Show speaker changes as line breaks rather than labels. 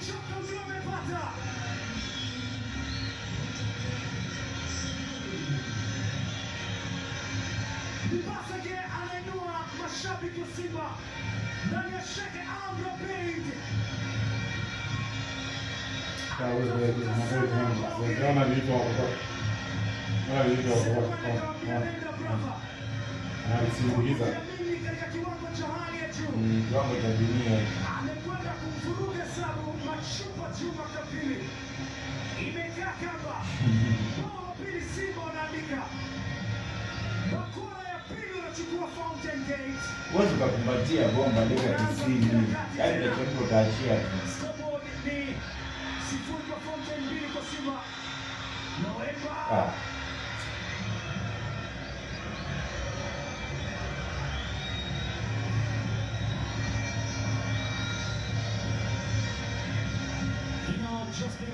Ukichoka ujue umepata. Basage anainua mashabiki wa Simba ndani ya Sheikh Amri Abeid.
Analisindikiza
Katika kiwango cha hali ya juu
kiwango cha dunia hiki.
Amekwenda kumvuruga sabu Machupa Juma Kapili, imekaa kamba. Bao la pili Simba wanaandika, bakora ya pili wanachukua Fountain Gate.
Huwezi ukakumbatia bomba dakika 90, yaani dakika mtu utaachia tu.
Scoreboard ni 0 kwa Fountain, 2 kwa Simba. Noemba
Ah.
Justin